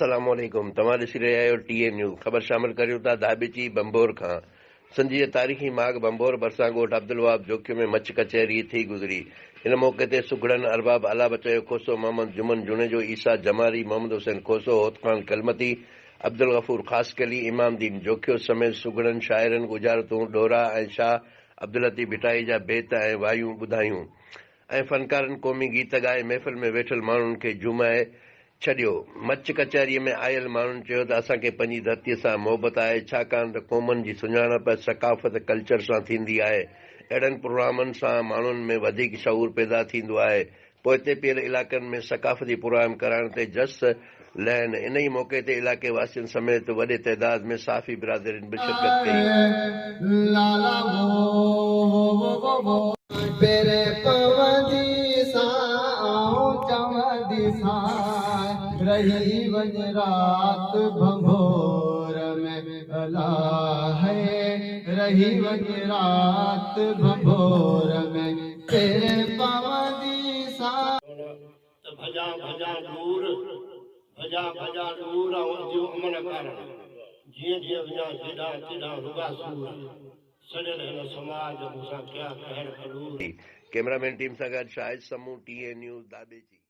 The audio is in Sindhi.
السلام عليڪم توهان ڏسي رهيا آهيو ٽي اين نيوز خبر شامل ڪريون ٿا ڌاٻيچي ڀنڀور کان سنڌ جي تاريخي ماڳ ڀنڀور ڀرسان ڳوٺ عبدالوهاب جوکيو ۾ مڇ ڪچهري ٿي گذري ان موقعي تي سگهڙن ارباب الله بچايو کوسو محمد جمن جوڻيجو عيسيٰ جماري محمد حسين کوسو هوت خان ڪلمتي عبدالغفور خاصخيلي امام دين جوکيو سميت سگهڙن شاعرن ڳجهارتون ڏورا ۽ شاهه عبداللطيف ڀٽائي جا بيت ۽ وايون ٻڌايون ۽ فنڪارن قومي گيت ڳائي محفل ۾ ويٺل ماڻهن کي جهومائي ڇڏيو. مچ ڪچهريء ۾ آيل ماڻهن چيو ته اسان کي پنهنجي ڌرتيء سان محبت آهي ڇاڪاڻ ته قومن جي سڃاڻپ ثقافت ڪلچر سان ٿيندي آهي. اهڙن پروگرامن سان ماڻهن ۾ وڌيڪ شعور پيدا ٿيندو آهي. پوئتي پيل علائقن ۾ ثقافتي پروگرام ڪرائڻ تي جس لهن. انهيء موقعي تي علائقي واسين سميت وڏي تعداد ۾ صحافي برادرين به شرڪت ڪئي. ته ڀڄان ڀڄان ڏور، ڀڄان ڀڄان ڏور آئون اديون امن ڪارڻ، جيئن جيئن وڃان جيڏانهن تيڏانهن رڳا سور، سڙيل هن سماج مون سان ڪيا قهر ڪلور. ڪئميرا مين ٽيم سان گڏ Shahid Samoon, T N news, Dhabeji.